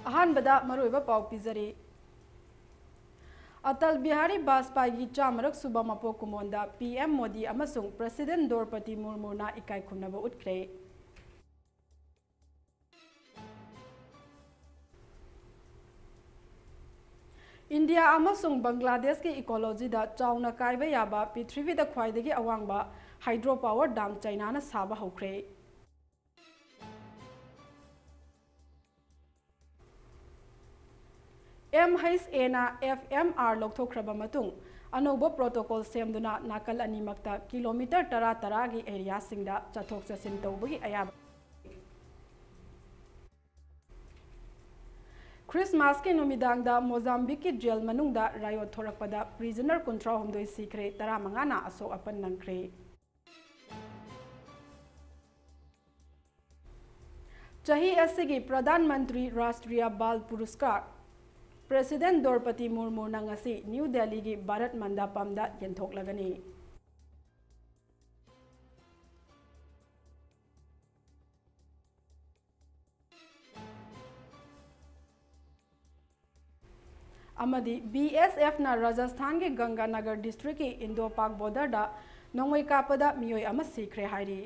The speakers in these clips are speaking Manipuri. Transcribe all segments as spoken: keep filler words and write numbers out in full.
ꯑꯍꯥꯟꯕꯗ ꯃꯔꯨꯑꯣꯏꯕ ꯄꯥꯎ ꯄꯤꯖꯔꯤ꯫ ꯑꯇꯜ ꯕꯤꯍꯥꯔꯤ ꯕꯥꯖꯄꯥꯏꯒꯤ ꯆꯥꯃꯔꯛ ꯁꯨꯕ ꯃꯄꯣꯛ ꯀꯨꯝꯑꯣꯟꯗ ꯄꯤ ꯑꯦꯝ ꯃꯣꯗꯤ ꯑꯃꯁꯨꯡ ꯄ꯭ꯔꯦꯁꯤꯗꯦꯟꯠ ꯗ꯭ꯔꯧꯄꯗꯤ ꯃꯨꯔꯃꯨꯅ ꯏꯀꯥꯏ ꯈꯨꯝꯅꯕ ꯎꯠꯈ꯭ꯔꯦ꯫ ꯏꯟꯗꯤꯌꯥ ꯑꯃꯁꯨꯡ ꯕꯪꯒ꯭ꯂꯥꯗꯦꯁꯀꯤ ꯏꯀꯣꯂꯣꯖꯤꯗ ꯆꯥꯎꯅ ꯀꯥꯏꯕ ꯌꯥꯕ ꯄ꯭ꯔꯤꯊꯤꯕꯤꯗ ꯈ꯭ꯋꯥꯏꯗꯒꯤ ꯑꯋꯥꯡꯕ ꯍꯥꯏꯗ꯭ꯔꯣ ꯄꯥꯋꯔ ꯗꯥꯝ ꯆꯥꯏꯅꯥꯅ ꯁꯥꯕ ꯍꯧꯈ꯭ꯔꯦ꯫ ꯑꯦꯝ ꯑꯩꯆ ꯑꯦꯅ ꯑꯦꯐ ꯑꯦꯝ ꯑꯥꯔ ꯂꯧꯊꯣꯛꯈ꯭ꯔꯕ ꯃꯇꯨꯡ, ꯑꯅꯧꯕ ꯄ꯭ꯔꯣꯇꯣꯀꯣꯜ ꯁꯦꯝꯗꯨꯅ ꯅꯥꯀꯜ ꯑꯅꯤꯃꯛꯇ ꯀꯤꯂꯣꯃꯤꯇꯔ ꯇꯔꯥ ꯇꯔꯥꯒꯤ ꯑꯦꯔꯤꯌꯥꯁꯤꯡꯗ ꯆꯠꯊꯣꯛ ꯆꯠꯁꯤꯟ ꯇꯧꯕꯒꯤ ꯑꯌꯥꯕ꯫ ꯈ꯭ꯔꯤꯁꯃꯥꯁꯀꯤ ꯅꯨꯃꯤꯗꯥꯡꯗ ꯃꯣꯖꯥꯝꯕꯤꯛꯀꯤ ꯖꯦꯜ ꯃꯅꯨꯡꯗ ꯔꯥꯏꯑꯣꯠ ꯊꯣꯔꯛꯄꯗ ꯄ꯭ꯔꯤꯖꯅꯔ ꯀꯨꯟꯊ꯭ꯔꯥꯍꯨꯝꯗꯣꯏ ꯁꯤꯈ꯭ꯔꯦ, ꯇꯔꯥꯃꯉꯥꯅ ꯑꯁꯣꯛ ꯑꯄꯟ ꯅꯪꯈ꯭ꯔꯦ꯫ ꯆꯍꯤ ꯑꯁꯤꯒꯤ ꯄ꯭ꯔꯙꯥꯟ ꯃꯟꯇ꯭ꯔꯤ ꯔꯥꯁꯇ꯭ꯔꯤꯌꯥ ꯕꯥꯜ ꯄꯨꯔꯁꯀꯥꯔ ꯄ꯭ꯔꯦꯁꯤꯗꯦꯟꯠ ꯗ꯭ꯔꯧꯄꯗꯤ ꯃꯨꯔꯃꯨꯅ ꯉꯁꯤ ꯅ꯭ꯌꯨ ꯗꯦꯜꯂꯤꯒꯤ ꯚꯥꯔꯠ ꯃꯟꯗꯄꯝꯗ ꯌꯦꯟꯊꯣꯛꯂꯒꯅꯤ꯫ ꯑꯃꯗꯤ ꯕꯤ ꯑꯦꯁ ꯑꯦꯐꯅ ꯔꯥꯖꯁꯊꯥꯟꯒꯤ ꯒꯪꯒꯥꯅꯒꯔ ꯗꯤꯁꯇ꯭ꯔꯤꯛꯀꯤ ꯏꯟꯗꯣ ꯄꯥꯛ ꯕꯣꯔꯗꯔꯗ ꯅꯣꯡꯃꯩ ꯀꯥꯞꯄꯗ ꯃꯤꯑꯣꯏ ꯑꯃ ꯁꯤꯈ꯭ꯔꯦ ꯍꯥꯏꯔꯤ꯫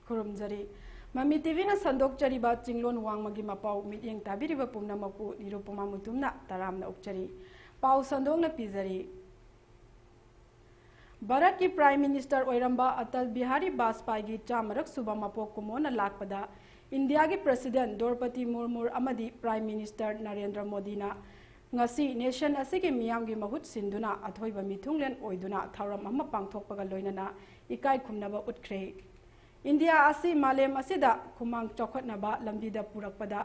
ꯈꯨꯔꯨꯝꯖꯔꯤ꯫ ꯃꯃꯤ ꯇꯤꯚꯤꯅ ꯁꯟꯗꯣꯛꯆꯔꯤꯕ ꯆꯤꯡꯂꯣꯟ ꯋꯥꯡꯃꯒꯤ ꯃꯄꯥꯎ ꯃꯤꯠꯌꯦꯡ ꯇꯥꯕꯤꯔꯤꯕ ꯄꯨꯝꯅꯃꯛꯄꯨ ꯅꯤꯔꯨꯄꯃꯥ ꯃꯨꯇꯨꯝꯅ ꯇꯔꯥꯝꯅ ꯑꯣꯛꯆꯔꯤ꯫ ꯄꯥꯎ ꯁꯟꯗꯣꯛꯅ ꯄꯤꯖꯔꯤ꯫ ꯚꯥꯔꯠꯀꯤ ꯄ꯭ꯔꯥꯏꯝ ꯃꯤꯅꯤꯁꯇꯔ ꯑꯣꯏꯔꯝꯕ ꯑꯇꯜ ꯕꯤꯍꯥꯔꯤ ꯕꯥꯖꯄꯥꯏꯒꯤ ꯆꯥꯃꯔꯛ ꯁꯨꯕ ꯃꯄꯣꯛ ꯀꯨꯝꯑꯣꯟꯅ ꯂꯥꯛꯄꯗ ꯏꯟꯗꯤꯌꯥꯒꯤ ꯄ꯭ꯔꯦꯁꯤꯗꯦꯟꯠ ꯗ꯭ꯔꯧꯄꯗꯤ ꯃꯨꯔꯃꯨ ꯑꯃꯗꯤ ꯄ꯭ꯔꯥꯏꯝ ꯃꯤꯅꯤꯁꯇꯔ ꯅꯔꯦꯟꯗ꯭ꯔ ꯃꯣꯗꯤꯅ ꯉꯁꯤ ꯅꯦꯁꯟ ꯑꯁꯤꯒꯤ ꯃꯤꯌꯥꯝꯒꯤ ꯃꯍꯨꯠ ꯁꯤꯟꯗꯨꯅ ꯑꯊꯣꯏꯕ ꯃꯤꯊꯨꯡꯂꯦꯟ ꯑꯣꯏꯗꯨꯅ ꯊꯧꯔꯝ ꯑꯃ ꯄꯥꯡꯊꯣꯛꯄꯒ ꯂꯣꯏꯅꯅ ꯏꯀꯥꯏ ꯈꯨꯝꯅꯕ ꯎꯠꯈ꯭ꯔꯦ꯫ ꯏꯟꯗꯤꯌꯥ ꯑꯁꯤ ꯃꯥꯂꯦꯝ ꯑꯁꯤꯗ ꯈꯨꯃꯥꯡ ꯆꯥꯎꯈꯠꯅꯕ ꯂꯝꯕꯤꯗ ꯄꯨꯔꯛꯄꯗ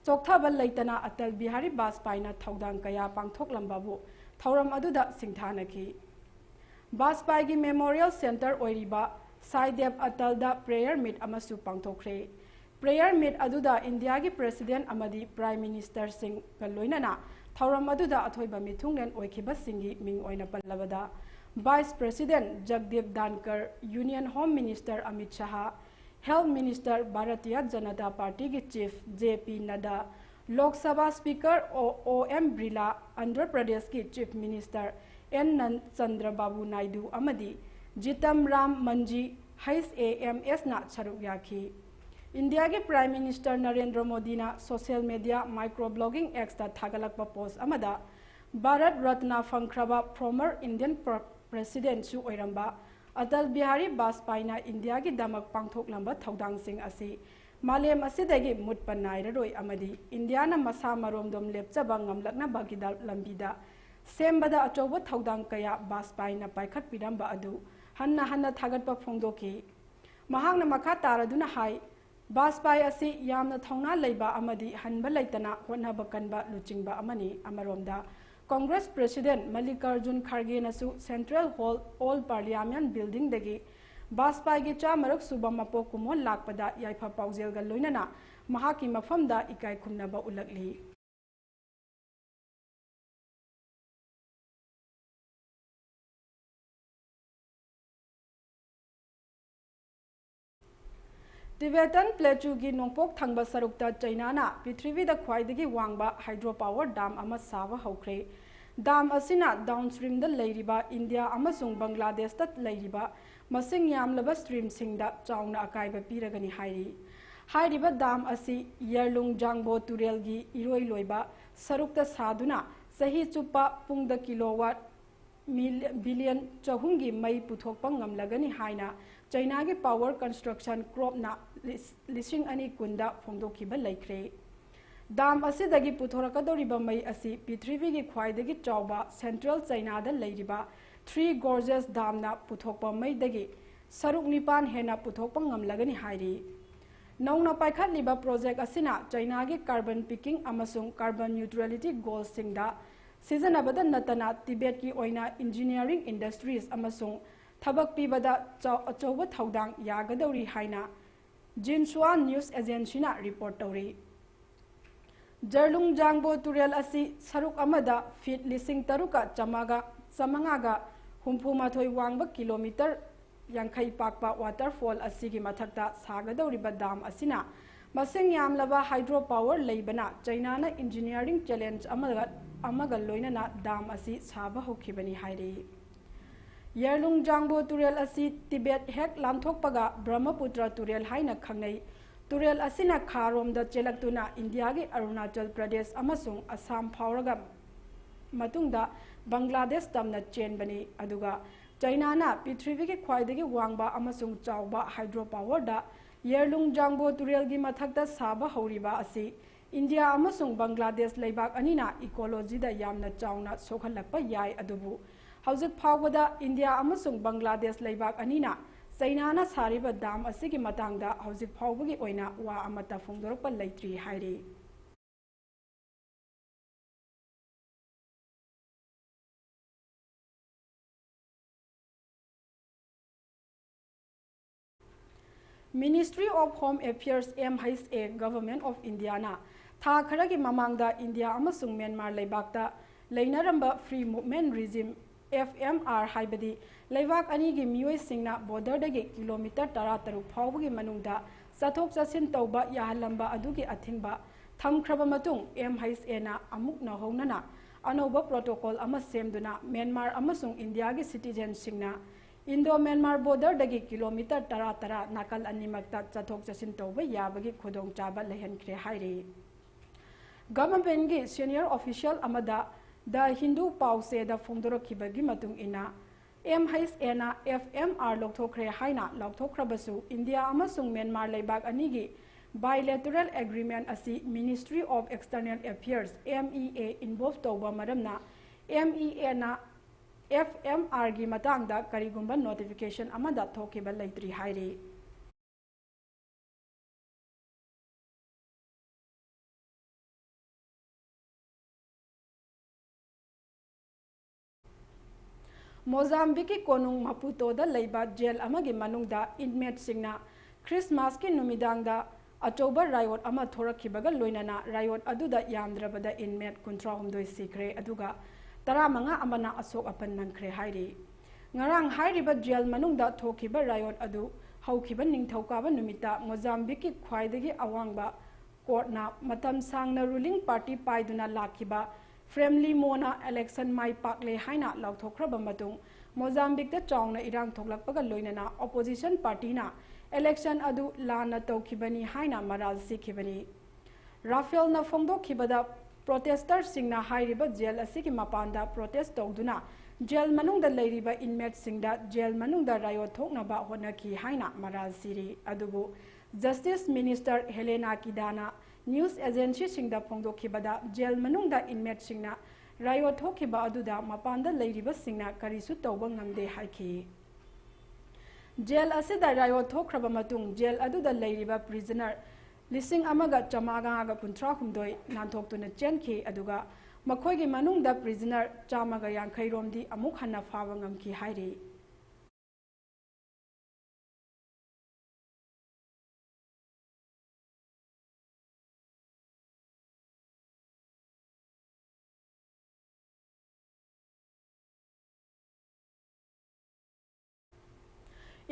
ꯆꯣꯛꯊꯕ ꯂꯩꯇꯅ ꯑꯇꯜ ꯕꯤꯍꯥꯔꯤ ꯕꯥꯖꯄꯥꯏꯅ ꯊꯧꯗꯥꯡ ꯀꯌꯥ ꯄꯥꯡꯊꯣꯛꯂꯝꯕꯕꯨ ꯊꯧꯔꯝ ꯑꯗꯨꯗ ꯁꯤꯡꯊꯥꯅꯈꯤ꯫ ꯕꯥꯖꯄꯥꯏꯒꯤ ꯃꯦꯃꯣꯔꯤꯌꯦꯜ ꯁꯦꯟꯇꯔ ꯑꯣꯏꯔꯤꯕ ꯁꯥꯏꯗꯦꯕ ꯑꯇꯜꯗ ꯄ꯭ꯔꯦꯌꯔ ꯃꯤꯠ ꯑꯃꯁꯨ ꯄꯥꯡꯊꯣꯛꯈ꯭ꯔꯦ꯫ ꯄ꯭ꯔꯦꯌꯔ ꯃꯤꯠ ꯑꯗꯨꯗ ꯏꯟꯗꯤꯌꯥꯒꯤ ꯄ꯭ꯔꯦꯁꯤꯗꯦꯟꯠ ꯑꯃꯗꯤ ꯄ꯭ꯔꯥꯏꯝ ꯃꯤꯅꯤꯁꯇꯔꯁꯤꯡꯒ ꯂꯣꯏꯅꯅ ꯊꯧꯔꯝ ꯑꯗꯨꯗ ꯑꯊꯣꯏꯕ ꯃꯤꯊꯨꯡꯂꯦꯟ ꯑꯣꯏꯈꯤꯕꯁꯤꯡꯒꯤ ꯃꯤꯡ ꯑꯣꯏꯅ ꯄꯜꯂꯕꯗ, Vice President ꯖꯒꯗꯤꯞ ꯙꯥꯟꯀꯔ, Union Home Minister Amit ꯁꯍꯥ, Health Minister ꯚꯥꯔꯇꯤꯌ ꯖꯅꯇꯥ ꯄꯥꯔꯇꯤꯒꯤ Chief ꯖꯦ ꯄꯤ ꯅꯗꯥ, ꯂꯣꯛ ꯁꯚꯥ Speaker ꯑꯣ ꯑꯦꯝ ꯕꯤꯔꯂꯥ, ꯑꯟꯙ꯭ꯔ ꯄ꯭ꯔꯗꯦꯁꯀꯤ Chief Minister ꯑꯦꯟ ꯅꯟ ꯆꯟꯗ꯭ꯔ ꯕꯥꯕꯨ ꯅꯥꯏꯗꯨ ꯑꯃꯗꯤ ꯖꯤꯇꯝ ꯔꯥꯝ ꯃꯟꯖꯤ, ꯍꯩꯆ ꯑꯦ ꯑꯦꯝ ꯑꯦꯁꯅ ꯁꯔꯨꯛ ꯌꯥꯈꯤ꯫ ꯏꯟꯗꯤꯌꯥꯒꯤ Prime Minister ꯅꯔꯦꯟꯗ꯭ꯔ ꯃꯣꯗꯤꯅ social media micro blogging Xꯇ ꯊꯥꯒꯠꯂꯛꯄ post ꯑꯃꯗ, ꯚꯥꯔꯠ ꯔꯠꯅ ꯐꯪꯈ꯭ꯔꯕ former Indian Presidentꯁꯨ ꯑꯣꯏꯔꯝꯕ ꯑꯇꯜ ꯕꯤꯍꯥꯔꯤ ꯕꯥꯖꯄꯥꯏꯅ ꯏꯟꯗꯤꯌꯥꯒꯤꯗꯃꯛ ꯄꯥꯡꯊꯣꯛꯂꯝꯕ ꯊꯧꯗꯥꯡꯁꯤꯡ ꯑꯁꯤ ꯃꯥꯂꯦꯝ ꯑꯁꯤꯗꯒꯤ ꯃꯨꯠꯄ ꯅꯥꯏꯔꯔꯣꯏ ꯑꯃꯗꯤ ꯏꯟꯗꯤꯌꯥꯅ ꯃꯁꯥ ꯃꯔꯣꯝꯗꯣꯝ ꯂꯦꯞꯆꯕ ꯉꯝꯂꯛꯅꯕꯒꯤꯗ ꯂꯝꯕꯤꯗ ꯁꯦꯝꯕꯗ ꯑꯆꯧꯕ ꯊꯧꯗꯥꯡ ꯀꯌꯥ ꯕꯥꯖꯄꯥꯏꯅ ꯄꯥꯏꯈꯠꯄꯤꯔꯝꯕ ꯑꯗꯨ ꯍꯟꯅ ꯍꯟꯅ ꯊꯥꯒꯠꯄ ꯐꯣꯡꯗꯣꯛꯈꯤ꯫ ꯃꯍꯥꯛꯅ ꯃꯈꯥ ꯇꯥꯔꯗꯨꯅ ꯍꯥꯏ, ꯕꯥꯖꯄꯥꯏ ꯑꯁꯤ ꯌꯥꯝꯅ ꯊꯧꯅꯥ ꯂꯩꯕ ꯑꯃꯗꯤ ꯍꯟꯕ ꯂꯩꯇꯅ ꯍꯣꯠꯅꯕ ꯀꯟꯕ ꯂꯨꯆꯤꯡꯕ ꯑꯃꯅꯤ꯫ ꯑꯃꯔꯣꯝꯗ, Congress President ꯃꯜꯂꯤꯀꯥꯔꯖꯨꯟ ꯈꯥꯔꯒꯦꯅꯁꯨ Central Hall, Old Parliament Buildingꯗꯒꯤ ꯕꯥꯖꯄꯥꯏꯒꯤ ꯆꯥꯃꯔꯛ ꯁꯨꯕ ꯃꯄꯣꯛ ꯀꯨꯝꯑꯣꯟ ꯂꯥꯛꯄꯗ ꯌꯥꯏꯐ ꯄꯥꯎꯖꯦꯜꯒ ꯂꯣꯏꯅꯅ ꯃꯍꯥꯛꯀꯤ ꯃꯐꯝꯗ ꯏꯀꯥꯏ ꯈꯨꯝꯅꯕ ꯎꯠꯂꯛꯂꯤ꯫ Tibetan Plateauꯒꯤ ꯅꯣꯡꯄꯣꯛ ꯊꯪꯕ ꯁꯔꯨꯛꯇ ꯆꯩꯅꯥꯅ ꯄ꯭ꯔꯤꯊꯤꯕꯤꯗ ꯈ꯭ꯋꯥꯏꯗꯒꯤ ꯋꯥꯡꯕ hydro power dam ꯑꯃ ꯁꯥꯕ ꯍꯧꯈ꯭ꯔꯦ꯫ Dam ꯑꯁꯤꯅ downstreamꯗ ꯂꯩꯔꯤꯕ ꯏꯟꯗꯤꯌꯥ ꯑꯃꯁꯨꯡ ꯕꯪꯒ꯭ꯂꯥꯗꯦꯁꯇ ꯂꯩꯔꯤꯕ ꯃꯁꯤꯡ ꯌꯥꯝꯂꯕ streamꯁꯤꯡꯗ ꯆꯥꯎꯅ ꯑꯀꯥꯏꯕ ꯄꯤꯔꯒꯅꯤ ꯍꯥꯏꯔꯤ꯫ ꯍꯥꯏꯔꯤꯕ dam ꯑꯁꯤ ꯌꯔꯂꯨꯡ ꯖꯥꯡꯕꯣ ꯇꯨꯔꯦꯜꯒꯤ ꯏꯔꯣꯏ ꯂꯣꯏꯕ ꯁꯔꯨꯛꯇ ꯁꯥꯗꯨꯅ ꯆꯍꯤ ꯆꯨꯞꯄ ꯄꯨꯡꯗ kilowatt ꯃꯤꯂꯤ-, billion ꯆꯍꯨꯝꯒꯤ ꯃꯩ ꯄꯨꯊꯣꯛꯄ ꯉꯝꯂꯒꯅꯤ ꯍꯥꯏꯅ ꯆꯩꯅꯥꯒꯤ Power Construction Corpꯅ ꯂꯤꯁ-, ꯂꯤꯁꯤꯡ ꯑꯅꯤ ꯀꯨꯟꯗ ꯐꯣꯡꯗꯣꯛꯈꯤꯕ ꯂꯩꯈ꯭ꯔꯦ꯫ Dam ꯑꯁꯤꯗꯒꯤ ꯄꯨꯊꯣꯔꯛꯀꯗꯧꯔꯤꯕ ꯃꯩ ꯑꯁꯤ ꯄ꯭ꯔꯤꯊꯤꯕꯤꯒꯤ ꯈ꯭ꯋꯥꯏꯗꯒꯤ ꯆꯥꯎꯕ Central Chinaꯗ ꯂꯩꯔꯤꯕ Three Gorges Damꯅ ꯄꯨꯊꯣꯛꯄ ꯃꯩꯗꯒꯤ ꯁꯔꯨꯛ ꯅꯤꯄꯥꯟ ꯍꯦꯟꯅ ꯄꯨꯊꯣꯛꯄ ꯉꯝꯂꯒꯅꯤ ꯍꯥꯏꯔꯤ꯫ ꯅꯧꯅ ꯄꯥꯏꯈꯠꯂꯤꯕ project ꯑꯁꯤꯅ ꯆꯩꯅꯥꯒꯤ carbon peaking ꯑꯃꯁꯨꯡ carbon neutrality goalꯁꯤꯡꯗ ꯁꯤꯖꯤꯟꯅꯕꯗ ꯅꯠꯇꯅ ꯇꯤꯕꯦꯠꯀꯤ ꯑꯣꯏꯅ engineering industries ꯑꯃꯁꯨꯡ ꯊꯕꯛ ꯄꯤꯕꯗ ꯆꯥꯎ-, ꯑꯆꯧꯕ ꯊꯧꯗꯥꯡ ꯌꯥꯒꯗꯧꯔꯤ ꯍꯥꯏꯅ Xinhua News Agencyꯅ report ꯇꯧꯔꯤ꯫ ꯖꯔꯂꯨꯡ ꯖꯥꯡꯕꯣ ꯇꯨꯔꯦꯜ ꯑꯁꯤ ꯁꯔꯨꯛ ꯑꯃꯗ ꯐꯤꯠ ꯂꯤꯁꯤꯡ ꯇꯔꯨꯛꯀ ꯆꯥꯝꯃꯉꯥꯒ, ꯆꯥꯝꯃꯉꯥꯒ ꯍꯨꯝꯐꯨ ꯃꯥꯊꯣꯏ ꯋꯥꯡꯕ ꯀꯤꯂꯣꯃꯤꯇꯔ ꯌꯥꯡꯈꯩ ꯄꯥꯛꯄ ꯋꯥꯇꯔꯐꯣꯜ ꯑꯁꯤꯒꯤ ꯃꯊꯛꯇ ꯁꯥꯒꯗꯧꯔꯤꯕ ꯗꯥꯝ ꯑꯁꯤꯅ ꯃꯁꯤꯡ ꯌꯥꯝꯂꯕ ꯍꯥꯏꯗ꯭ꯔꯣ ꯄꯥꯋꯔ ꯂꯩꯕꯅ ꯆꯩꯅꯥꯅ ꯏꯟꯖꯤꯅꯤꯌꯥꯔꯤꯡ ꯆꯦꯂꯦꯟꯖ ꯑꯃꯒ, ꯑꯃꯒ ꯂꯣꯏꯅꯅ ꯗꯥꯝ ꯑꯁꯤ ꯁꯥꯕ ꯍꯧꯈꯤꯕꯅꯤ ꯍꯥꯏꯔꯤ꯫ ꯌꯔꯂꯨꯡ ꯖꯥꯡꯕꯣ ꯇꯨꯔꯦꯜ ꯑꯁꯤ ꯇꯤꯕꯦꯠ ꯍꯦꯛ ꯂꯥꯟꯊꯣꯛꯄꯒ ꯕ꯭ꯔꯍꯃꯄꯨꯇ꯭ꯔ ꯇꯨꯔꯦꯜ ꯍꯥꯏꯅ ꯈꯪꯅꯩ꯫ ꯇꯨꯔꯦꯜ ꯑꯁꯤꯅ ꯈꯥꯔꯣꯝꯗ ꯆꯦꯜꯂꯛꯇꯨꯅ ꯏꯟꯗꯤꯌꯥꯒꯤ ꯑꯔꯨꯅꯥꯆꯜ ꯄ꯭ꯔꯗꯦꯁ ꯑꯃꯁꯨꯡ ꯑꯁꯥꯝ ꯐꯥꯎꯔꯒ ꯃꯇꯨꯡꯗ ꯕꯪꯒ꯭ꯂꯥꯗꯦꯁ ꯇꯝꯅ ꯆꯦꯟꯕꯅꯤ꯫ ꯑꯗꯨꯒ ꯆꯩꯅꯥꯅ ꯄ꯭ꯔꯤꯊꯤꯕꯤꯒꯤ ꯈ꯭ꯋꯥꯏꯗꯒꯤ ꯋꯥꯡꯕ ꯑꯃꯁꯨꯡ ꯆꯥꯎꯕ ꯍꯥꯏꯗ꯭ꯔꯣ ꯄꯥꯋꯔꯗ ꯌꯔꯂꯨꯡ ꯖꯥꯡꯕꯣ ꯇꯨꯔꯦꯜꯒꯤ ꯃꯊꯛꯇ ꯁꯥꯕ ꯍꯧꯔꯤꯕ ꯑꯁꯤ ꯏꯟꯗꯤꯌꯥ ꯑꯃꯁꯨꯡ ꯕꯪꯒ꯭ꯂꯥꯗꯦꯁ ꯂꯩꯕꯥꯛ ꯑꯅꯤꯅ ꯏꯀꯣꯂꯣꯖꯤꯗ ꯌꯥꯝꯅ ꯆꯥꯎꯅ ꯁꯣꯛꯍꯜꯂꯛꯄ ꯌꯥꯏ꯫ ꯑꯗꯨꯕꯨ ꯍꯧꯖꯤꯛ ꯐꯥꯎꯕꯗ ꯏꯟꯗꯤꯌꯥ ꯑꯃꯁꯨꯡ ꯕꯪꯒ꯭ꯂꯥꯗꯦꯁ ꯂꯩꯕꯥꯛ ꯑꯅꯤꯅ ꯆꯩꯅꯥꯅ ꯁꯥꯔꯤꯕ ꯗꯥꯝ ꯑꯁꯤꯒꯤ ꯃꯇꯥꯡꯗ ꯍꯧꯖꯤꯛ ꯐꯥꯎꯕꯒꯤ ꯑꯣꯏꯅ ꯋꯥ ꯑꯃꯠꯇ ꯐꯣꯡꯗꯣꯔꯛꯄ ꯂꯩꯇ꯭ꯔꯤ ꯍꯥꯏꯔꯤ꯫ Ministry of Home Affairs, M H A, Government of Indiaꯅ ꯊꯥ ꯈꯔꯒꯤ ꯃꯃꯥꯡꯗ ꯏꯟꯗꯤꯌꯥ ꯑꯃꯁꯨꯡ ꯃ꯭ꯌꯥꯟꯃꯥꯔ ꯂꯩꯕꯥꯛꯇ ꯂꯩꯅꯔꯝꯕ Free Movement Regime, F M R, ꯍꯥꯏꯕꯗꯤ ꯂꯩꯕꯥꯛ ꯑꯅꯤꯒꯤ ꯃꯤꯑꯣꯏꯁꯤꯡꯅ ꯕꯣꯔꯗꯔꯗꯒꯤ ꯀꯤꯂꯣꯃꯤꯇꯔ ꯇꯔꯥꯇꯔꯨꯛ ꯐꯥꯎꯕꯒꯤ ꯃꯅꯨꯡꯗ ꯆꯠꯊꯣꯛ ꯆꯠꯁꯤꯟ ꯇꯧꯕ ꯌꯥꯍꯜꯂꯝꯕ ꯑꯗꯨꯒꯤ ꯑꯊꯤꯡꯕ ꯊꯝꯈ꯭ꯔꯕ ꯃꯇꯨꯡ, M H Aꯅ ꯑꯃꯨꯛ ꯅꯧꯍꯧꯅꯅ ꯑꯅꯧꯕ ꯄ꯭ꯔꯣꯇꯣꯀꯣꯜ ꯑꯃ ꯁꯦꯝꯗꯨꯅ ꯃ꯭ꯌꯥꯟꯃꯥꯔ ꯑꯃꯁꯨꯡ ꯏꯟꯗꯤꯌꯥꯒꯤ ꯁꯤꯇꯤꯖꯦꯟꯁꯤꯡꯅ ꯏꯟꯗꯣ ꯃ꯭ꯌꯥꯟꯃꯥꯔ ꯕꯣꯔꯗꯔꯗꯒꯤ ꯀꯤꯂꯣꯃꯤꯇꯔ ꯇꯔꯥ ꯇꯔꯥ ꯅꯥꯀꯜ ꯑꯅꯤꯃꯛꯇ ꯆꯠꯊꯣꯛ ꯆꯠꯁꯤꯟ ꯇꯧꯕ ꯌꯥꯕꯒꯤ ꯈꯨꯗꯣꯡꯆꯥꯕ ꯂꯩꯍꯟꯈ꯭ꯔꯦ ꯍꯥꯏꯔꯤ꯫ ꯒꯚꯔꯟꯃꯦꯟꯠꯀꯤ ꯁꯦꯅꯤꯌꯔ ꯑꯣꯐꯤꯁꯤꯌꯦꯜ ꯑꯃꯗ ꯗ ꯍꯤꯟꯗꯨ ꯄꯥꯎꯆꯦꯗ ꯐꯣꯡꯗꯣꯔꯛꯈꯤꯕꯒꯤ ꯃꯇꯨꯡ ꯏꯟꯅ, M H Aꯅ F M R ꯂꯧꯊꯣꯛꯈ꯭ꯔꯦ ꯍꯥꯏꯅ ꯂꯥꯎꯊꯣꯛꯈ꯭ꯔꯕꯁꯨ, ꯏꯟꯗꯤꯌꯥ ꯑꯃꯁꯨꯡ ꯃ꯭ꯌꯥꯟꯃꯥꯔ ꯂꯩꯕꯥꯛ ꯑꯅꯤꯒꯤ bilateral agreement ꯑꯁꯤ Ministry of External Affairs, M E A, involve ꯇꯧꯕ ꯃꯔꯝꯅ, M E Aꯅ F M Rꯒꯤ ꯃꯇꯥꯡꯗ ꯀꯔꯤꯒꯨꯝꯕ notification ꯑꯃꯗ ꯊꯣꯛꯈꯤꯕ ꯂꯩꯇ꯭ꯔꯤ ꯍꯥꯏꯔꯤ꯫ ꯃꯣꯖꯥꯝꯕꯤꯛꯀꯤ ꯀꯣꯅꯨꯡ ꯃꯄꯨꯇꯣꯗ ꯂꯩꯕ ꯖꯦꯜ ꯑꯃꯒꯤ ꯃꯅꯨꯡꯗ inmateꯁꯤꯡꯅ ꯈ꯭ꯔꯤꯁꯃꯥꯁꯀꯤ ꯅꯨꯃꯤꯗꯥꯡꯗ ꯑꯆꯧꯕ riot ꯑꯃ ꯊꯣꯔꯛꯈꯤꯕꯒ ꯂꯣꯏꯅꯅ riot ꯑꯗꯨꯗ ꯌꯥꯝꯗ꯭ꯔꯕꯗ inmate ꯀꯨꯟꯊ꯭ꯔꯥ ꯍꯨꯝꯗꯣꯏ ꯁꯤꯈ꯭ꯔꯦ, ꯑꯗꯨꯒ ꯇꯔꯥꯃꯉꯥ ꯑꯃꯅ ꯑꯁꯣꯛ ꯑꯄꯟ ꯅꯪꯈ꯭ꯔꯦ ꯍꯥꯏꯔꯤ꯫ ꯉꯔꯥꯡ ꯍꯥꯏꯔꯤꯕ ꯖꯦꯜ ꯃꯅꯨꯡꯗ ꯊꯣꯛꯈꯤꯕ riot ꯑꯗꯨ ꯍꯧꯈꯤꯕ ꯅꯤꯡꯊꯧꯀꯥꯕ ꯅꯨꯃꯤꯠꯇ ꯃꯣꯖꯥꯝꯕꯤꯛꯀꯤ ꯈ꯭ꯋꯥꯏꯗꯒꯤ ꯑꯋꯥꯡꯕ ꯀꯣꯔꯠꯅ ꯃꯇꯝ ꯁꯥꯡꯅ ruling party ꯄꯥꯏꯗꯨꯅ ꯂꯥꯛꯈꯤꯕ ꯐ꯭ꯔꯦꯝꯂꯤꯃꯣꯅ election ꯃꯥꯏ ꯄꯥꯛꯂꯦ ꯍꯥꯏꯅ ꯂꯥꯎꯊꯣꯛꯈ꯭ꯔꯕ ꯃꯇꯨꯡ, ꯃꯣꯖꯥꯝꯕꯤꯛꯇ ꯆꯥꯎꯅ ꯏꯔꯥꯡ ꯊꯣꯛꯂꯛꯄꯒ ꯂꯣꯏꯅꯅ opposition partyꯅ election ꯑꯗꯨ ꯂꯥꯟꯅ ꯇꯧꯈꯤꯕꯅꯤ ꯍꯥꯏꯅ ꯃꯔꯥꯜ ꯁꯤꯈꯤꯕꯅꯤ꯫ ꯔꯥꯐꯦꯜꯅ ꯐꯣꯡꯗꯣꯛꯈꯤꯕꯗ, protestorꯁꯤꯡꯅ ꯍꯥꯏꯔꯤꯕ ꯖꯦꯜ ꯑꯁꯤꯒꯤ ꯃꯄꯥꯟꯗ protest ꯇꯧꯗꯨꯅ ꯖꯦꯜ ꯃꯅꯨꯡꯗ ꯂꯩꯔꯤꯕ inmateꯁꯤꯡꯗ ꯖꯦꯜ ꯃꯅꯨꯡꯗ riot ꯊꯣꯛꯅꯕ ꯍꯣꯠꯅꯈꯤ ꯍꯥꯏꯅ ꯃꯔꯥꯜ ꯁꯤꯔꯤ꯫ ꯑꯗꯨꯕꯨ Justice Minister ꯍꯦꯂꯦꯅꯥ ꯀꯤꯗꯥꯅ news agencyꯁꯤꯡꯗ ꯐꯣꯡꯗꯣꯛꯈꯤꯕꯗ, ꯖꯦꯜ ꯃꯅꯨꯡꯗ inmateꯁꯤꯡꯅ riot ꯊꯣꯛꯈꯤꯕ ꯑꯗꯨꯗ ꯃꯄꯥꯟꯗ ꯂꯩꯔꯤꯕꯁꯤꯡꯅ ꯀꯔꯤꯁꯨ ꯇꯧꯕ ꯉꯝꯗꯦ ꯍꯥꯏꯈꯤ꯫ ꯖꯦꯜ ꯑꯁꯤꯗ riot ꯊꯣꯛꯈ꯭ꯔꯕ ꯃꯇꯨꯡ, ꯖꯦꯜ ꯑꯗꯨꯗ ꯂꯩꯔꯤꯕ prisoner ꯂꯤꯁꯤꯡ ꯑꯃꯒ ꯆꯥꯃꯉꯥꯒ ꯀꯨꯟꯊ꯭ꯔꯥ ꯍꯨꯝꯗꯣꯏ ꯅꯥꯟꯊꯣꯛꯇꯨꯅ ꯆꯦꯟꯈꯤ, ꯑꯗꯨꯒ ꯃꯈꯣꯏꯒꯤ ꯃꯅꯨꯡꯗ prisoner ꯆꯥꯝꯃꯒ ꯌꯥꯡꯈꯩ ꯔꯣꯝꯗꯤ ꯑꯃꯨꯛ ꯍꯟꯅ ꯐꯥꯕ ꯉꯝꯈꯤ ꯍꯥꯏꯔꯤ꯫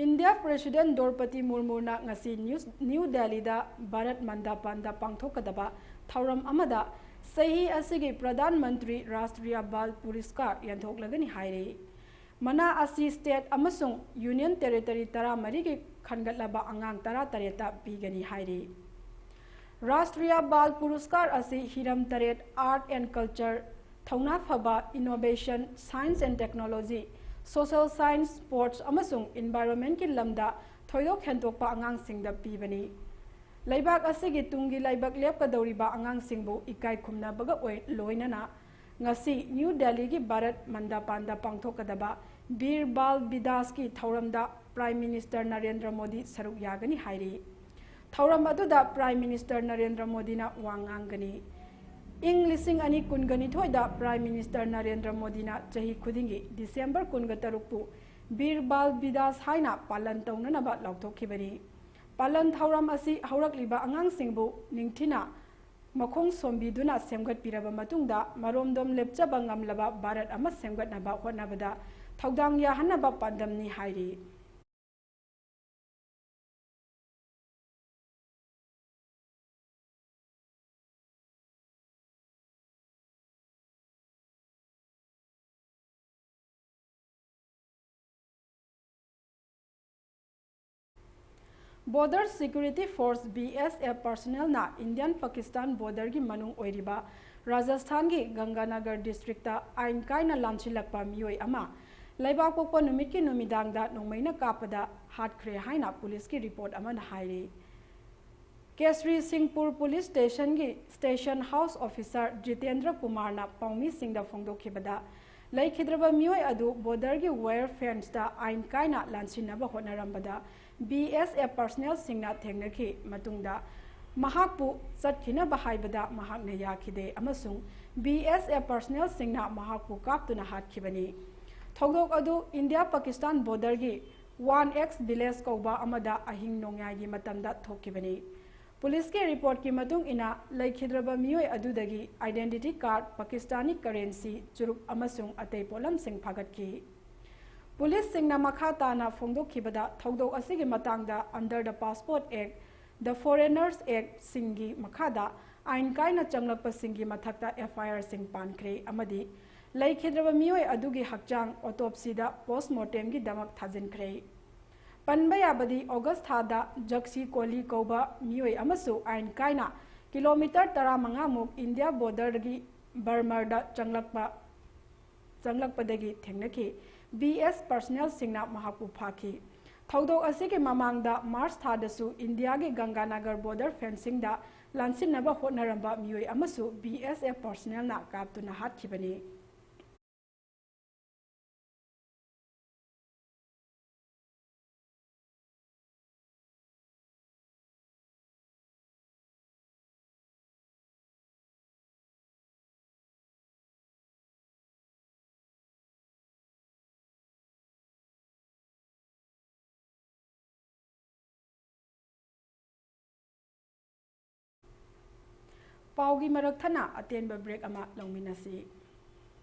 India President Draupadi Murmuna ꯉꯁꯤ New, New Delhiꯗ ꯚꯥꯔꯠ ꯃꯟꯗꯥꯄꯥꯟꯗ ꯄꯥꯡꯊꯣꯛꯀꯗꯕ ꯊꯧꯔꯝ ꯑꯃꯗ ꯆꯍꯤ ꯑꯁꯤꯒꯤ ꯄ꯭ꯔꯙꯥꯟ ꯃꯟꯇ꯭ꯔꯤ ꯔꯥꯁꯇ꯭ꯔꯤꯌꯥ ꯕꯥꯜ ꯄꯨꯔꯁꯀꯥꯔ ꯌꯦꯟꯊꯣꯛꯂꯒꯅꯤ ꯍꯥꯏꯔꯤ꯫ ꯃꯅꯥ ꯑꯁꯤ state ꯑꯃꯁꯨꯡ union territory ꯇꯔꯥꯃꯔꯤꯒꯤ ꯈꯟꯒꯠꯂꯕ ꯑꯉꯥꯡ ꯇꯔꯥꯇꯔꯦꯠꯇ ꯄꯤꯒꯅꯤ ꯍꯥꯏꯔꯤ꯫ ꯔꯥꯁꯇ꯭ꯔꯤꯌꯥ ꯕꯥꯜ ꯄꯨꯔꯁꯀꯥꯔ ꯑꯁꯤ ꯍꯤꯔꯝ ꯇꯔꯦꯠ, art and culture, ꯊꯧꯅꯥ ꯐꯕ, innovation, science and technology, social science, sports ꯑꯃꯁꯨꯡ environmentꯀꯤ ꯂꯝꯗ ꯊꯣꯏꯗꯣꯛ ꯍꯦꯟꯗꯣꯛꯄ ꯑꯉꯥꯡꯁꯤꯡꯗ ꯄꯤꯕꯅꯤ꯫ ꯂꯩꯕꯥꯛ ꯑꯁꯤꯒꯤ ꯇꯨꯡꯒꯤ ꯂꯩꯕꯥꯛ ꯂꯦꯞꯀꯗꯧꯔꯤꯕ ꯑꯉꯥꯡꯁꯤꯡꯕꯨ ꯏꯀꯥꯏ ꯈꯨꯝꯅꯕꯒ ꯑꯣꯏ-, ꯂꯣꯏꯅꯅ ꯉꯁꯤ ꯅ꯭ꯌꯨ ꯗꯦꯜꯂꯤꯒꯤ ꯚꯥꯔꯠ ꯃꯟꯗꯥꯄꯥꯟꯗ ꯄꯥꯡꯊꯣꯛꯀꯗꯕ ꯕꯤꯔ ꯕꯥꯜ ꯕꯤꯗꯥꯁꯀꯤ ꯊꯧꯔꯝꯗ Prime Minister ꯅꯔꯦꯟꯗ꯭ꯔ ꯃꯣꯗꯤ ꯁꯔꯨꯛ ꯌꯥꯒꯅꯤ ꯍꯥꯏꯔꯤ꯫ ꯊꯧꯔꯝ ꯑꯗꯨꯗ Prime Minister ꯅꯔꯦꯟꯗ꯭ꯔ ꯃꯣꯗꯤꯅ ꯋꯥ ꯉꯥꯡꯒꯅꯤ꯫ ꯏꯪ ꯂꯤꯁꯤꯡ ꯑꯅꯤ ꯀꯨꯟꯒ ꯅꯤꯊꯣꯏꯗ Prime Minister ꯅꯔꯦꯟꯗ꯭ꯔ ꯃꯣꯗꯤꯅ ꯆꯍꯤ ꯈꯨꯗꯤꯡꯒꯤ ꯗꯤꯁꯦꯝꯕꯔ ꯀꯨꯟꯒ ꯇꯔꯨꯛꯄꯨ ꯕꯤꯔ ꯕꯥꯜ ꯕꯤꯗꯥꯁ ꯍꯥꯏꯅ ꯄꯥꯂꯟ ꯇꯧꯅꯅꯕ ꯂꯥꯎꯊꯣꯛꯈꯤꯕꯅꯤ꯫ ꯄꯥꯂꯟ ꯊꯧꯔꯝ ꯑꯁꯤ ꯍꯧꯔꯛꯂꯤꯕ ꯑꯉꯥꯡꯁꯤꯡꯕꯨ ꯅꯤꯡꯊꯤꯅ ꯃꯈꯣꯡ ꯁꯣꯝꯕꯤꯗꯨꯅ ꯁꯦꯝꯒꯠꯄꯤꯔꯕ ꯃꯇꯨꯡꯗ, ꯃꯔꯣꯝꯗꯣꯝ ꯂꯦꯞꯆꯕ ꯉꯝꯂꯕ ꯚꯥꯔꯠ ꯑꯃ ꯁꯦꯝꯒꯠꯅꯕ ꯍꯣꯠꯅꯕꯗ ꯊꯧꯗꯥꯡ ꯌꯥꯍꯟꯅꯕ ꯄꯥꯟꯗꯝꯅꯤ ꯍꯥꯏꯔꯤ꯫ Border Security Force, B S F, personnelꯅ Indian Pakistan borderꯒꯤ ꯃꯅꯨꯡ ꯑꯣꯏꯔꯤꯕ ꯔꯥꯖꯁꯊꯥꯟꯒꯤ ꯒꯪꯒꯥꯅꯒꯔ districtꯇ ꯑꯥꯏꯟ ꯀꯥꯏꯅ ꯂꯥꯟꯁꯤꯜꯂꯛꯄ ꯃꯤꯑꯣꯏ ꯑꯃ ꯂꯩꯕꯥꯛꯄꯣꯛꯄ ꯅꯨꯃꯤꯠꯀꯤ ꯅꯨꯃꯤꯗꯥꯡꯗ ꯅꯣꯡꯃꯩꯅ ꯀꯥꯞꯄꯗ ꯍꯥꯠꯈ꯭ꯔꯦ ꯍꯥꯏꯅ ꯄꯨꯂꯤꯁꯀꯤ report ꯑꯃꯅ ꯍꯥꯏꯔꯤ꯫ ꯀꯦꯁ꯭ꯔꯤ ꯁꯤꯡꯄꯨꯔ ꯄꯨꯂꯤꯁ ꯁ꯭ꯇꯦꯁꯟꯒꯤ station house officer ꯖꯤꯇꯦꯟꯗ꯭ꯔ ꯀꯨꯃꯥꯔꯅ ꯄꯥꯎꯃꯤꯁꯤꯡꯗ ꯐꯣꯡꯗꯣꯛꯈꯤꯕꯗ, ꯂꯩꯈꯤꯗ꯭ꯔꯕ ꯃꯤꯑꯣꯏ ꯑꯗꯨ borderꯒꯤ wire fenceꯇ ꯑꯥꯏꯟ ꯀꯥꯏꯅ ꯂꯥꯟꯁꯤꯟꯅꯕ ꯍꯣꯠꯅꯔꯝꯕꯗ B S F personnelꯁꯤꯡꯅ ꯊꯦꯡꯅꯈꯤ꯫ ꯃꯇꯨꯡꯗ ꯃꯍꯥꯛꯄꯨ ꯆꯠꯈꯤꯅꯕ ꯍꯥꯏꯕꯗ ꯃꯍꯥꯛꯅ ꯌꯥꯈꯤꯗꯦ ꯑꯃꯁꯨꯡ B S F personnelꯁꯤꯡꯅ ꯃꯍꯥꯛꯄꯨ ꯀꯥꯞꯇꯨꯅ ꯍꯥꯠꯈꯤꯕꯅꯤ꯫ ꯊꯧꯗꯣꯛ ꯑꯗꯨ ꯏꯟꯗꯤꯌꯥ ꯄꯥꯀꯤꯁꯇꯥꯟ borderꯒꯤ ꯋꯥꯟ ꯑꯦꯛꯁ village ꯀꯧꯕ ꯑꯃꯗ ꯑꯍꯤꯡ ꯅꯣꯡꯌꯥꯏꯒꯤ ꯃꯇꯝꯗ ꯊꯣꯛꯈꯤꯕꯅꯤ꯫ ꯄꯨꯂꯤꯁꯀꯤ reportꯀꯤ ꯃꯇꯨꯡ ꯏꯟꯅ, ꯂꯩꯈꯤꯗ꯭ꯔꯕ ꯃꯤꯑꯣꯏ ꯑꯗꯨꯗꯒꯤ identity card, ꯄꯥꯀꯤꯁꯇꯥꯅꯤ currency, ꯆꯨꯔꯨꯞ ꯑꯃꯁꯨꯡ ꯑꯇꯩ ꯄꯣꯠꯂꯝꯁꯤꯡ ꯐꯥꯒꯠꯈꯤ꯫ ꯄꯨꯂꯤꯁꯁꯤꯡꯅ ꯃꯈꯥ ꯇꯥꯅ ꯐꯣꯡꯗꯣꯛꯈꯤꯕꯗ, ꯊꯧꯗꯣꯛ ꯑꯁꯤꯒꯤ ꯃꯇꯥꯡꯗ under the Passport Act, the Foreigners Actꯁꯤꯡꯒꯤ ꯃꯈꯥꯗ ꯑꯥꯏꯟ ꯀꯥꯏꯅ ꯆꯪꯂꯛꯄꯁꯤꯡꯒꯤ ꯃꯊꯛꯇ F I Rꯁꯤꯡ ꯄꯥꯟꯈ꯭ꯔꯦ ꯑꯃꯗꯤ ꯂꯩꯈꯤꯗ꯭ꯔꯕ ꯃꯤꯑꯣꯏ ꯑꯗꯨꯒꯤ ꯍꯛꯆꯥꯡ autopsyꯗ postmortemꯒꯤꯗꯃꯛ ꯊꯥꯖꯤꯟꯈ꯭ꯔꯦ꯫ ꯄꯟꯕ ꯌꯥꯕꯗꯤ, August ꯊꯥꯗ ꯖꯛꯁꯤ ꯀꯣꯂꯤ ꯀꯧꯕ ꯃꯤꯑꯣꯏ ꯑꯃꯁꯨ ꯑꯥꯏꯟ ꯀꯥꯏꯅ kilometre ꯇꯔꯥꯃꯉꯥꯃꯨꯛ ꯏꯟꯗꯤꯌꯥ borderꯒꯤ ꯕꯔꯃꯔꯗ ꯆꯪꯂꯛꯄ, ꯆꯪꯂꯛꯄꯗꯒꯤ ꯊꯦꯡꯅꯈꯤ꯫ B S personnelꯁꯤꯡꯅ ꯃꯍꯥꯛꯄꯨ ꯐꯥꯈꯤ꯫ ꯊꯧꯗꯣꯛ ꯑꯁꯤꯒꯤ ꯃꯃꯥꯡꯗ March ꯊꯥꯗꯁꯨ ꯏꯟꯗꯤꯌꯥꯒꯤ ꯒꯪꯒꯥꯅꯒꯔ border fencingꯗ ꯂꯥꯟꯁꯤꯟꯅꯕ ꯍꯣꯠꯅꯔꯝꯕ ꯃꯤꯑꯣꯏ ꯑꯃꯁꯨ B S F personnelꯅ ꯀꯥꯞꯇꯨꯅ ꯍꯥꯠꯈꯤꯕꯅꯤ꯫ ꯄꯥꯎꯒꯤ ꯃꯔꯛ ꯊꯠꯅ ꯑꯇꯦꯟꯕ ꯕ꯭ꯔꯦꯛ ꯑꯃ ꯂꯧꯃꯤꯟꯅꯁꯤ꯫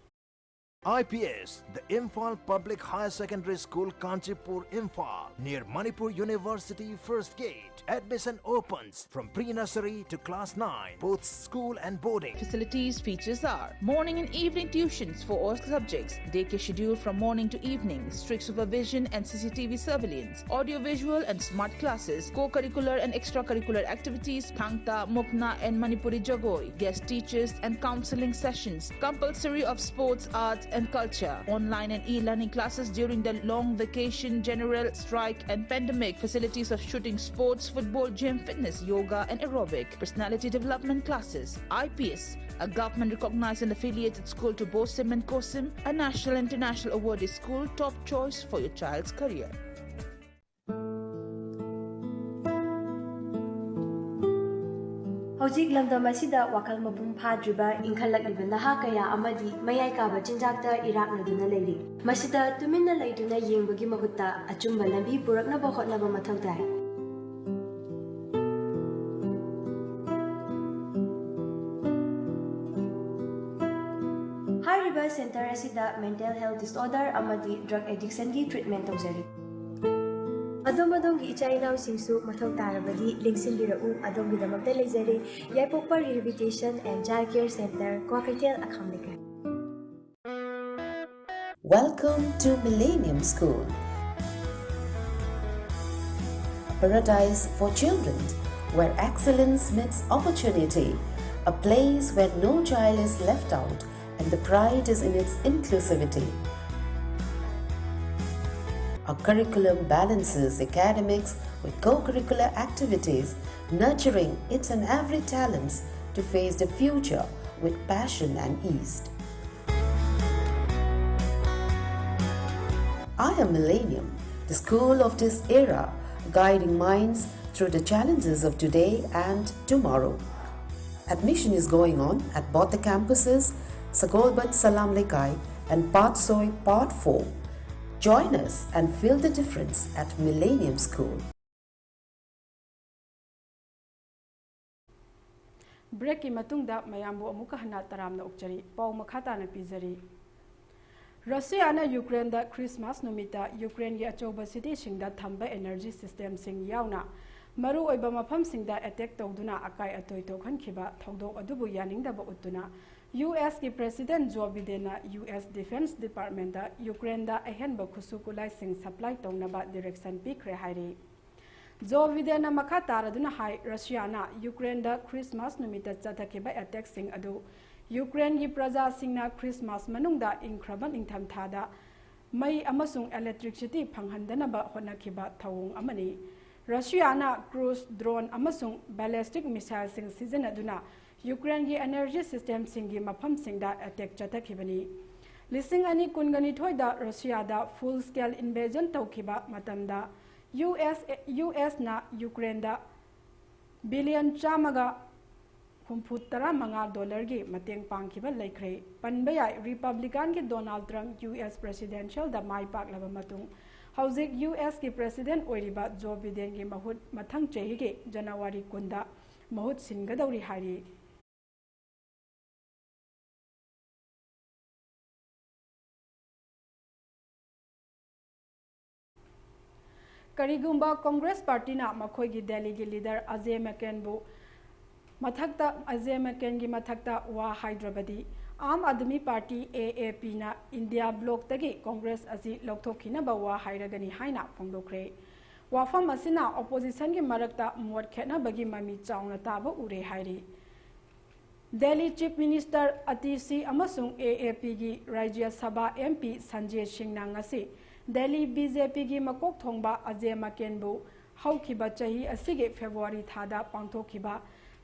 I P S, the Imphal Public Higher Secondary School, Kanchipur, Imphal, near Manipur University First Gate. Admission opens from pre-nursery to class nine, both school and boarding. Facilities features are morning and evening tuitions for all subjects, daycare schedule from morning to evening, strict supervision and C C T V surveillance, audio-visual and smart classes, co-curricular and extracurricular activities, Thangta, Mukna and Manipuri Jagoi, guest teachers and counseling sessions, compulsory of sports, arts and culture, online and e-learning classes during the long vacation, general strike and pandemic, facilities of shooting sports, football, gym, fitness, yoga and aerobic, personality development classes, I P S, a government recognized and affiliated school to BOSIM and COSIM, a national and international awarded school, top choice for your child's career. ꯍꯧꯖꯤꯛ ꯂꯝꯗꯝ ꯑꯁꯤꯗ ꯋꯥꯈꯜ ꯃꯄꯨꯡ ꯐꯥꯗ꯭ꯔꯤꯕ ꯏꯟꯈꯠꯂꯛꯂꯤꯕ ꯅꯍꯥ ꯀꯌꯥ ꯑꯃꯗꯤ ꯃꯌꯥꯏ ꯀꯥꯕ ꯆꯤꯟꯖꯥꯛꯇ ꯏꯔꯥꯛꯅꯗꯨꯅ ꯂꯩꯔꯤ꯫ ꯃꯁꯤꯗ ꯇꯨꯃꯤꯟꯅ ꯂꯩꯗꯨꯅ ꯌꯦꯡꯕꯒꯤ ꯃꯍꯨꯠꯇ ꯑꯆꯨꯝꯕ ꯂꯝꯕꯤ ꯄꯨꯔꯛꯅꯕ ꯍꯣꯠꯅꯕ ꯃꯊꯧ ꯇꯥꯏ꯫ ꯍꯥꯏꯔꯤꯕ ꯁꯦꯟꯇꯔ ꯑꯁꯤꯗ mental health disorder ꯑꯃꯗꯤ drug addiction ꯒꯤ treatment ꯇꯧꯖꯔꯤ꯫ ꯑꯗꯣꯝ ꯑꯗꯣꯝꯒꯤ ꯏꯆꯥ ꯏꯅꯥꯎꯁꯤꯡꯁꯨ ꯃꯊꯧ ꯇꯥꯔꯕꯗꯤ ꯂꯦꯡꯁꯤꯟꯕꯤꯔꯛꯎ꯫ ꯑꯗꯣꯝꯒꯤꯗꯃꯛꯇ ꯂꯩꯖꯔꯦ ꯌꯥꯏꯄꯣꯛꯄ Rehabilitation and Child Care Center, Kwakeithel, ꯑꯈꯥꯝ ꯂꯩꯀꯥꯏ꯫ Welcome to Millennium School, a paradise for children where excellence meets opportunity, a place where no child is left out and the pride is in its inclusivity. Our curriculum balances academics with co-curricular activities, nurturing each and every talents to face the future with passion and ease. I am Millennium, the school of this era, guiding minds through the challenges of today and tomorrow. Admission is going on at both the campuses, Sagolband Salam Lekai and Patsoi Part four. Join us and feel the difference at Millennium School. Breakꯀꯤ ꯃꯇꯨꯡꯗ ꯃꯌꯥꯝꯕꯨ ꯑꯃꯨꯛꯀ ꯍꯟꯅ ꯇꯔꯥꯝꯅ ꯑꯣꯛꯆꯔꯤ꯫ ꯄꯥꯎ ꯃꯈꯥ ꯇꯥꯅ ꯄꯤꯖꯔꯤ꯫ ꯔꯁꯤꯌꯥꯅ ꯌꯨꯀ꯭ꯔꯦꯟꯗ ꯈ꯭ꯔꯤꯁꯃꯥꯁ ꯅꯨꯃꯤꯠꯇ ꯌꯨꯀ꯭ꯔꯦꯟꯒꯤ ꯑꯆꯧꯕ ꯁꯤꯇꯤꯁꯤꯡꯗ ꯊꯝꯕ ꯑꯦꯅꯔꯖꯤ ꯁꯤꯁꯇꯦꯝꯁꯤꯡ ꯌꯥꯎꯅ ꯃꯔꯨꯑꯣꯏꯕ ꯃꯐꯝꯁꯤꯡꯗ ꯑꯦꯇꯦꯛ ꯇꯧꯗꯨꯅ ꯑꯀꯥꯏ ꯑꯇꯣꯏ ꯊꯣꯛꯍꯟꯈꯤꯕ ꯊꯧꯗꯣꯛ ꯑꯗꯨꯕꯨ ꯌꯥꯅꯤꯡꯗꯕ ꯎꯠꯇꯨꯅ, ꯌꯨ ꯑꯦꯁꯀꯤ ꯄ꯭ꯔꯦꯁꯤꯗꯦꯟꯠ ꯖꯣ ꯕꯤꯗꯦꯟꯅ ꯌꯨ ꯑꯦꯁ ꯗꯤꯐꯦꯟꯁ ꯗꯤꯄꯥꯔꯠꯃꯦꯟꯠꯇ ꯌꯨꯀ꯭ꯔꯦꯟꯗ ꯑꯍꯦꯟꯕ ꯈꯨꯠꯁꯨ ꯈꯨꯠꯂꯥꯏꯁꯤꯡ ꯁꯄ꯭ꯂꯥꯏ ꯇꯧꯅꯕ ꯗꯤꯔꯦꯛꯁꯟ ꯄꯤꯈ꯭ꯔꯦ ꯍꯥꯏꯔꯤ꯫ ꯖꯣ ꯕꯤꯗꯦꯟꯅ ꯃꯈꯥ ꯇꯥꯔꯗꯨꯅ ꯍꯥꯏ, ꯔꯁꯤꯌꯥꯅ ꯌꯨꯀ꯭ꯔꯦꯟꯗ ꯈ꯭ꯔꯤꯁꯃꯥꯁ ꯅꯨꯃꯤꯠꯇ ꯆꯠꯊꯈꯤꯕ ꯑꯦꯇꯦꯛꯁꯤꯡ ꯑꯗꯨ ꯌꯨꯀ꯭ꯔꯦꯟꯒꯤ ꯄ꯭ꯔꯖꯥꯁꯤꯡꯅ ꯈ꯭ꯔꯤꯁꯃꯥꯁ ꯃꯅꯨꯡꯗ ꯏꯪꯈ꯭ꯔꯕ ꯅꯤꯡꯊꯝꯊꯥꯗ ꯃꯩ ꯑꯃꯁꯨꯡ ꯏꯂꯦꯛꯇ꯭ꯔꯤꯛꯁꯤꯇꯤ ꯐꯪꯍꯟꯗꯅꯕ ꯍꯣꯠꯅꯈꯤꯕ ꯊꯧꯑꯣꯡ ꯑꯃꯅꯤ꯫ ꯔꯁꯤꯌꯥꯅ ꯀ꯭ꯔꯨꯖ, ꯗ꯭ꯔꯣꯟ ꯑꯃꯁꯨꯡ ꯕꯦꯂꯤꯁꯇꯤꯛ ꯃꯤꯁꯥꯏꯜꯁꯤꯡ ꯁꯤꯖꯤꯟꯅꯗꯨꯅ ꯌꯨꯀ꯭ꯔꯦꯟꯒꯤ ꯑꯦꯅꯔꯖꯤ ꯁꯤꯁꯇꯦꯝꯁꯤꯡꯒꯤ ꯃꯐꯝꯁꯤꯡꯗ ꯑꯦꯇꯦꯛ ꯆꯠꯊꯈꯤꯕꯅꯤ꯫ ꯂꯤꯁꯤꯡ ꯑꯅꯤ ꯀꯨꯟꯒ ꯅꯤꯊꯣꯏꯗ ꯔꯁꯤꯌꯥꯗ ꯐꯨꯜ ꯁ꯭ꯀꯦꯜ ꯏꯟꯚꯦꯖꯟ ꯇꯧꯈꯤꯕ ꯃꯇꯝꯗ ꯌꯨ ꯑꯦꯁ, ꯌꯨ ꯑꯦꯁꯅ ꯌꯨꯀ꯭ꯔꯦꯟꯗ ꯕꯤꯂꯤꯌꯟ ꯆꯥꯝꯃꯒ ꯍꯨꯝꯐꯨ ꯇꯔꯥ ꯃꯉꯥ ꯗꯣꯂꯔꯒꯤ ꯃꯇꯦꯡ ꯄꯥꯡꯈꯤꯕ ꯂꯩꯈ꯭ꯔꯦ꯫ ꯄꯟꯕ ꯌꯥꯏ, ꯔꯤꯄꯕ꯭ꯂꯤꯀꯥꯟꯒꯤ ꯗꯣꯅꯥꯜꯗ ꯇ꯭ꯔꯝꯞ ꯌꯨ ꯑꯦꯁ ꯄ꯭ꯔꯦꯁꯤꯗꯦꯟꯁꯤꯌꯦꯜꯗ ꯃꯥꯏ ꯄꯥꯛꯂꯕ ꯃꯇꯨꯡ, ꯍꯧꯖꯤꯛ ꯌꯨ ꯑꯦꯁꯀꯤ ꯄ꯭ꯔꯦꯁꯤꯗꯦꯟꯠ ꯑꯣꯏꯔꯤꯕ ꯖꯣ ꯕꯤꯗꯦꯟꯒꯤ ꯃꯍꯨꯠ ꯃꯊꯪ ꯆꯍꯤꯒꯤ ꯖꯅꯋꯥꯔꯤ ꯀꯨꯟꯗ ꯃꯍꯨꯠ ꯁꯤꯟꯒꯗꯧꯔꯤ ꯍꯥꯏꯔꯤ꯫ ꯀꯔꯤꯒꯨꯝꯕ ꯀꯣꯡꯒ꯭ꯔꯦꯁ ꯄꯥꯔꯇꯤꯅ ꯃꯈꯣꯏꯒꯤ ꯗꯦꯜꯂꯤꯒꯤ ꯂꯤꯗꯔ ꯑꯖꯦ ꯃꯦꯀꯦꯟꯕꯨ ꯃꯊꯛꯇ, ꯑꯖꯦ ꯃꯦꯀꯦꯟꯒꯤ ꯃꯊꯛꯇ ꯋꯥ ꯍꯥꯏꯗ꯭ꯔꯕꯗꯤ, ꯑꯥꯝ ꯑꯥꯗꯃꯤ ꯄꯥꯔꯇꯤ, ꯑꯦ ꯑꯦ ꯄꯤꯅ ꯏꯟꯗꯤꯌꯥ ꯕ꯭ꯂꯣꯛꯇꯒꯤ ꯀꯣꯡꯒ꯭ꯔꯦꯁ ꯑꯁꯤ ꯂꯧꯊꯣꯛꯈꯤꯅꯕ ꯋꯥ ꯍꯥꯏꯔꯒꯅꯤ ꯍꯥꯏꯅ ꯐꯣꯡꯗꯣꯛꯈ꯭ꯔꯦ꯫ ꯋꯥꯐꯝ ꯑꯁꯤꯅ ꯑꯣꯄꯣꯖꯤꯁꯟꯒꯤ ꯃꯔꯛꯇ ꯃꯣꯠ ꯈꯦꯠꯅꯕꯒꯤ ꯃꯃꯤ ꯆꯥꯎꯅ ꯇꯥꯕ ꯎꯔꯦ ꯍꯥꯏꯔꯤ꯫ ꯗꯦꯜꯂꯤ ꯆꯤꯐ ꯃꯤꯅꯤꯁꯇꯔ ꯑꯇꯤꯁꯤ ꯑꯃꯁꯨꯡ ꯑꯦ ꯑꯦ ꯄꯤꯒꯤ ꯔꯥꯖ꯭ꯌ ꯁꯚꯥ ꯑꯦꯝ ꯄꯤ ꯁꯟꯖꯦ ꯁꯤꯡꯅ ꯉꯁꯤ ꯗꯦꯜꯂꯤ ꯕꯤ ꯖꯦ ꯄꯤꯒꯤ ꯃꯀꯣꯛ ꯊꯣꯡꯕ ꯑꯖꯦ ꯃꯀꯦꯟꯕꯨ ꯍꯧꯈꯤꯕ ꯆꯍꯤ ꯑꯁꯤꯒꯤ ꯐꯦꯕ꯭ꯔꯨꯋꯥꯔꯤ ꯊꯥꯗ ꯄꯥꯡꯊꯣꯛꯈꯤꯕ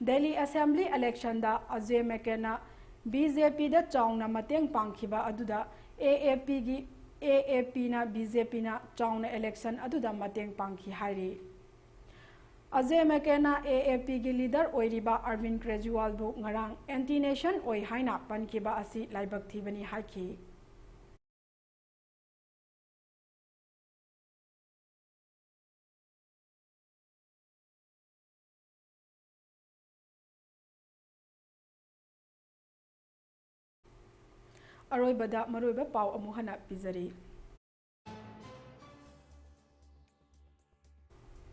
ꯗꯦꯜꯂꯤ ꯑꯦꯁꯦꯝꯕ꯭ꯂꯤ ꯏꯂꯦꯛꯁꯟꯗ ꯑꯖꯦ ꯃꯀꯦꯟꯅ ꯕꯤ ꯖꯦ ꯄꯤꯗ ꯆꯥꯎꯅ ꯃꯇꯦꯡ ꯄꯥꯡꯈꯤꯕ ꯑꯗꯨꯗ ꯑꯦ ꯑꯦ ꯄꯤꯒꯤ, ꯑꯦ ꯑꯦ ꯄꯤꯅ ꯕꯤ ꯖꯦ ꯄꯤꯅ ꯆꯥꯎꯅ ꯏꯂꯦꯛꯁꯟ ꯑꯗꯨꯗ ꯃꯇꯦꯡ ꯄꯥꯡꯈꯤ ꯍꯥꯏꯔꯤ꯫ ꯑꯖꯦ ꯃꯦꯀꯦꯟꯅ ꯑꯦ ꯑꯦ ꯄꯤꯒꯤ ꯂꯤꯗꯔ ꯑꯣꯏꯔꯤꯕ ꯑꯔꯕꯤꯟ ꯀ꯭ꯔꯦꯖꯤꯋꯥꯜꯕꯨ ꯉꯔꯥꯡ ꯑꯦꯟꯇꯤ ꯅꯦꯁꯟ ꯑꯣꯏ ꯍꯥꯏꯅ ꯄꯟꯈꯤꯕ ꯑꯁꯤ ꯂꯥꯏꯕꯛ ꯊꯤꯕꯅꯤ ꯍꯥꯏꯈꯤ꯫ ꯑꯔꯣꯏꯕꯗ ꯃꯔꯨꯑꯣꯏꯕ ꯄꯥꯎ ꯑꯃꯨꯛ ꯍꯟꯅ ꯄꯤꯖꯔꯤ꯫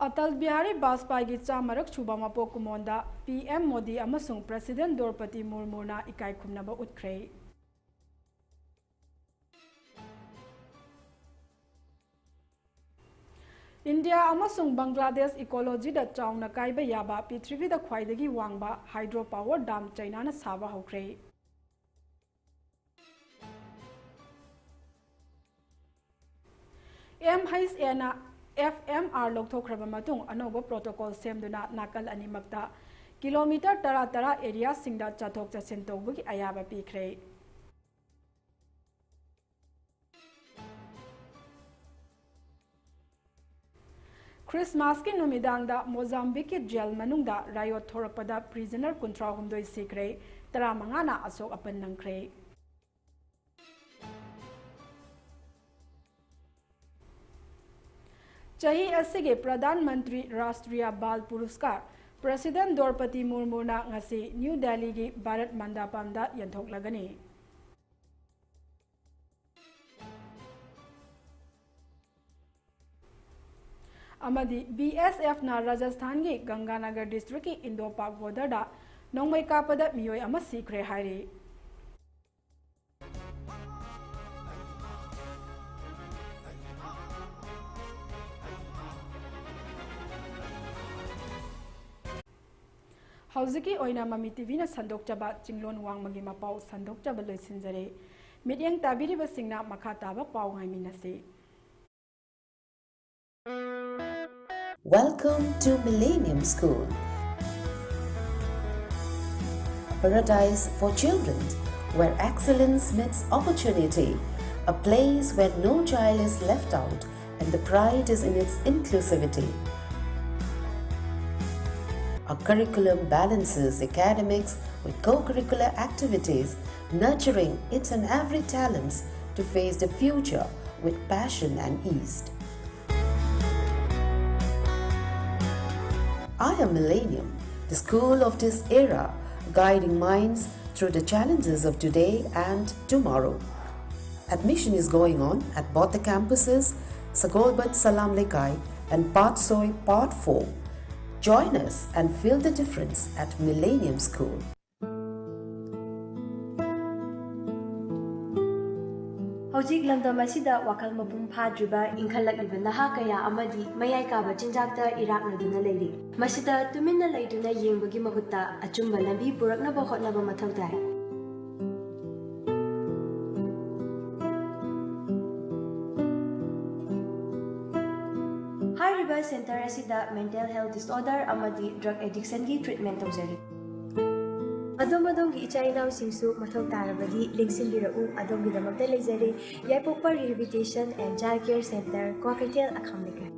ꯑꯇꯜ ꯕꯤꯍꯥꯔꯤ ꯕꯥꯖꯄꯥꯏꯒꯤ ꯆꯥꯝꯃꯔꯛ ꯁꯨꯕ ꯃꯄꯣꯛ ꯀꯨꯝꯑꯣꯟꯗ ꯄꯤ ꯑꯦꯝ ꯃꯣꯗꯤ ꯑꯃꯁꯨꯡ ꯄ꯭ꯔꯁꯤꯗꯦꯟ ꯗ꯭ꯔꯧꯄꯗꯤ ꯃꯨꯔꯃꯨꯅ ꯏꯀꯥꯏ ꯈꯨꯝꯅꯕ ꯎꯠꯈ꯭ꯔꯦ꯫ ꯏꯟꯗꯤꯌꯥ ꯑꯃꯁꯨꯡ ꯕꯪꯒ꯭ꯂꯥꯗꯦꯁ ꯏꯀꯣꯂꯣꯖꯤꯗ ꯆꯥꯎꯅ ꯀꯥꯏꯕ ꯌꯥꯕ ꯄ꯭ꯔꯤꯊꯤꯕꯤꯗ ꯈ꯭ꯋꯥꯏꯗꯒꯤ ꯋꯥꯡꯕ ꯍꯥꯏꯗ꯭ꯔꯣ ꯄꯥꯋꯔ ꯗꯥꯝ ꯆꯩꯅꯥꯅ ꯁꯥꯕ ꯍꯧꯈ꯭ꯔꯦ꯫ ꯑꯦꯝ ꯑꯩꯆ ꯑꯦꯅ ꯑꯦꯐ ꯑꯦꯝ ꯑꯥꯔ ꯂꯧꯊꯣꯛꯈ꯭ꯔꯕ ꯃꯇꯨꯡ ꯑꯅꯧꯕ ꯄ꯭ꯔꯣꯇꯣꯀꯣꯜ ꯁꯦꯝꯗꯨꯅ ꯅꯥꯀꯜ ꯑꯅꯤꯃꯛꯇ ꯀꯤꯂꯣꯃꯤꯇꯔ ꯇꯔꯥ ꯇꯔꯥ ꯑꯦꯔꯤꯌꯥꯁꯤꯡꯗ ꯆꯠꯊꯣꯛ ꯆꯠꯁꯤꯟ ꯇꯧꯕꯒꯤ ꯑꯌꯥꯕ ꯄꯤꯈ꯭ꯔꯦ꯫ ꯈ꯭ꯔꯤꯁꯃꯥꯁꯀꯤ ꯅꯨꯃꯤꯗꯥꯡꯗ ꯃꯣꯖꯥꯝꯕꯤꯛꯀꯤ ꯖꯦꯜ ꯃꯅꯨꯡꯗ ꯔꯥꯌꯣꯠ ꯊꯣꯔꯛꯄꯗ ꯄ꯭ꯔꯤꯖꯅꯔ ꯀꯨꯟꯊ꯭ꯔꯥ ꯍꯨꯝꯗꯣꯏ ꯁꯤꯈ꯭ꯔꯦ, ꯇꯔꯥꯃꯉꯥꯅ ꯑꯁꯣꯛ ꯑꯄꯟ ꯅꯪꯈ꯭ꯔꯦ꯫ ꯆꯍꯤ ꯑꯁꯤꯒꯤ ꯄ꯭ꯔꯙꯥꯟ ꯃꯟꯇ꯭ꯔꯤ ꯔꯥꯁꯇ꯭ꯔꯤꯌꯥ ꯕꯥꯜ ꯄꯨꯔꯁꯀꯥꯔ ꯄ꯭ꯔꯁꯤꯗꯦꯟ ꯗ꯭ꯔꯧꯄꯗꯤ ꯃꯨꯔꯃꯨꯅ ꯉꯁꯤ ꯅ꯭ꯌꯨ ꯗꯦꯜꯂꯤꯒꯤ ꯚꯥꯔꯠ ꯃꯟꯗꯄꯝꯗ ꯌꯦꯟꯊꯣꯛꯂꯒꯅꯤ꯫ ꯑꯃꯗꯤ ꯕꯤ ꯑꯦꯁ ꯑꯦꯐꯅ ꯔꯥꯖꯁꯊꯥꯟꯒꯤ ꯒꯪꯒꯥꯅꯒꯔ ꯗꯤꯁꯇ꯭ꯔꯤꯛꯀꯤ ꯏꯟꯗꯣ ꯄꯥꯛ ꯕꯣꯔꯗꯔꯗ ꯅꯣꯡꯃꯩ ꯀꯥꯞꯄꯗ ꯃꯤꯑꯣꯏ ꯑꯃ ꯁꯤꯈ꯭ꯔꯦ ꯍꯥꯏꯔꯤ꯫ ꯍꯧꯖꯤꯛꯀꯤ ꯑꯣꯏꯅ ꯃꯃꯤ ꯇꯤꯚꯤꯅ ꯁꯟꯗꯣꯛꯆꯕ ꯆꯤꯡꯂꯣꯟ ꯋꯥꯡꯃꯒꯤ ꯃꯄꯥꯎ ꯁꯟꯗꯣꯛꯆꯕ ꯂꯣꯏꯁꯤꯟꯖꯔꯦ꯫ ꯃꯤꯠꯌꯦꯡ ꯇꯥꯕꯤꯔꯤꯕꯁꯤꯡꯅ ꯃꯈꯥ ꯇꯥꯕ ꯄꯥꯎ ꯉꯥꯏꯃꯤꯟꯅꯁꯤ꯫ Welcome to Millennium School, a paradise for children, where excellence meets opportunity, a place where no child is left out and the pride is in its inclusivity. Our curriculum balances academics with co-curricular activities, nurturing each and every talents to face the future with passion and ease. I am Millennium, the school of this era, guiding minds through the challenges of today and tomorrow. Admission is going on at both the campuses, Sagolband Salam Lekai and Patsoi Part four. Join us and feel the difference at Millennium School. ꯍꯧꯖꯤꯛ ꯂꯝꯗꯝ ꯑꯁꯤꯗ ꯋꯥꯈꯜ ꯃꯄꯨꯡ ꯐꯥꯗ꯭ꯔꯤꯕ ꯏꯟꯈꯠꯂꯛꯂꯤꯕ ꯅꯍꯥ ꯀꯌꯥ ꯑꯃꯗꯤ ꯃꯌꯥꯏ ꯀꯥꯕ ꯆꯤꯟꯖꯥꯛꯇ ꯏꯔꯥꯛꯅꯗꯨꯅ ꯂꯩꯔꯤ꯫ ꯃꯁꯤꯗ ꯇꯨꯃꯤꯟꯅ ꯂꯩꯗꯨꯅ ꯌꯦꯡꯕꯒꯤ ꯃꯍꯨꯠꯇ ꯑꯆꯨꯝꯕ ꯂꯝꯕꯤ ꯄꯨꯔꯛꯅꯕ ꯍꯣꯠꯅꯕ ꯃꯊꯧ ꯇꯥꯏ꯫ ꯍꯥꯏꯔꯤꯕ ꯁꯦꯟꯇꯔ ꯑꯁꯤꯗ mental health disorder ꯑꯃꯗꯤ drug addiction ꯒꯤ treatment ꯇꯧꯖꯔꯤ꯫ ꯑꯗꯣꯝ ꯑꯗꯣꯝꯒꯤ ꯏꯆꯥ ꯏꯅꯥꯎꯁꯤꯡꯁꯨ ꯃꯊꯧ ꯇꯥꯔꯕꯗꯤ ꯂꯦꯡꯁꯤꯟꯕꯤꯔꯛꯎ꯫ ꯑꯗꯣꯝꯒꯤꯗꯃꯛꯇ ꯂꯩꯖꯔꯦ ꯌꯥꯏꯄꯣꯛꯄ Rehabilitation and Child Care Center, Kwakeithel, ꯑꯈꯥꯝ ꯂꯩꯀꯥꯏ꯫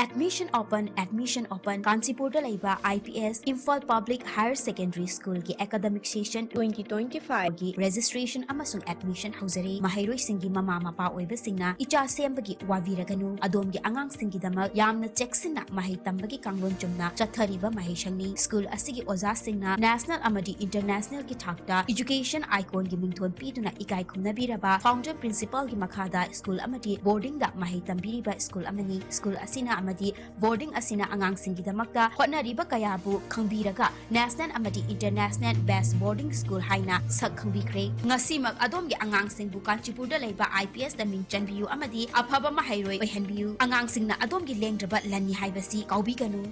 Admission open, admission open꯫ ꯀꯥꯟꯆꯤꯄꯨꯔꯗ ꯂꯩꯕ I P S Imphal Public Higher Secondary School ꯒꯤ academic session twenty twenty-five ꯒꯤ registration ꯑꯃꯁꯨꯡ admission ꯍꯧꯖꯔꯦ꯫ ꯃꯍꯩꯔꯣꯏꯁꯤꯡꯒꯤ ꯃꯃꯥ ꯃꯄꯥ ꯑꯣꯏꯕꯁꯤꯡꯅ ꯏꯆꯥ ꯁꯦꯝꯕꯒꯤ ꯋꯥꯕꯤꯔꯒꯅꯨ꯫ ꯑꯗꯣꯝꯒꯤ ꯑꯉꯥꯡꯁꯤꯡꯒꯤꯗꯃꯛ ꯌꯥꯝꯅ ꯆꯦꯛꯁꯤꯟꯅ ꯃꯍꯩ ꯇꯝꯕꯒꯤ ꯀꯥꯡꯂꯣꯟ ꯆꯨꯝꯅ ꯆꯠꯊꯔꯤꯕ ꯃꯍꯩꯁꯪꯅꯤ꯫ School ꯑꯁꯤꯒꯤ ꯑꯣꯖꯥꯁꯤꯡꯅ national ꯑꯃꯗꯤ international ꯒꯤ ꯊꯥꯛꯇ education icon ꯒꯤ ꯃꯤꯡꯊꯣꯟ ꯄꯤꯗꯨꯅ ꯏꯀꯥꯏ ꯈꯨꯝꯅꯕꯤꯔꯕ founder principal ꯒꯤ ꯃꯈꯥꯗ school ꯑꯃꯗꯤ boarding ꯗ ꯃꯍꯩ ꯇꯝꯕꯤꯔꯤꯕ school ꯑꯃꯅꯤ꯫ School ꯑꯁꯤꯅ ꯑꯃꯗꯤ boarding ꯑꯁꯤꯅ ꯑꯉꯥꯡꯁꯤꯡꯒꯤꯗꯃꯛꯇ ꯍꯣꯠꯅꯔꯤꯕ ꯀꯌꯥꯕꯨ ꯈꯪꯕꯤꯔꯒ national ꯑꯃꯗꯤ international best boarding school ꯍꯥꯏꯅ ꯁꯛ ꯈꯪꯕꯤꯈ꯭ꯔꯦ꯫ ꯉꯁꯤꯃꯛ ꯑꯗꯣꯝꯒꯤ ꯑꯉꯥꯡꯁꯤꯡꯕꯨ ꯀꯥꯟꯆꯤꯄꯨꯔꯗ ꯂꯩꯕ I P S ꯇ ꯃꯤꯡ ꯆꯟꯕꯤꯌꯨ ꯑꯃꯗꯤ ꯑꯐꯕ ꯃꯍꯩꯔꯣꯏ ꯑꯣꯏꯍꯟꯕꯤꯌꯨ꯫ ꯑꯉꯥꯡꯁꯤꯡꯅ ꯑꯗꯣꯝꯒꯤ ꯂꯦꯡꯗ꯭ꯔꯕ ꯂꯟꯅꯤ ꯍꯥꯏꯕꯁꯤ ꯀꯥꯎꯕꯤꯒꯅꯨ꯫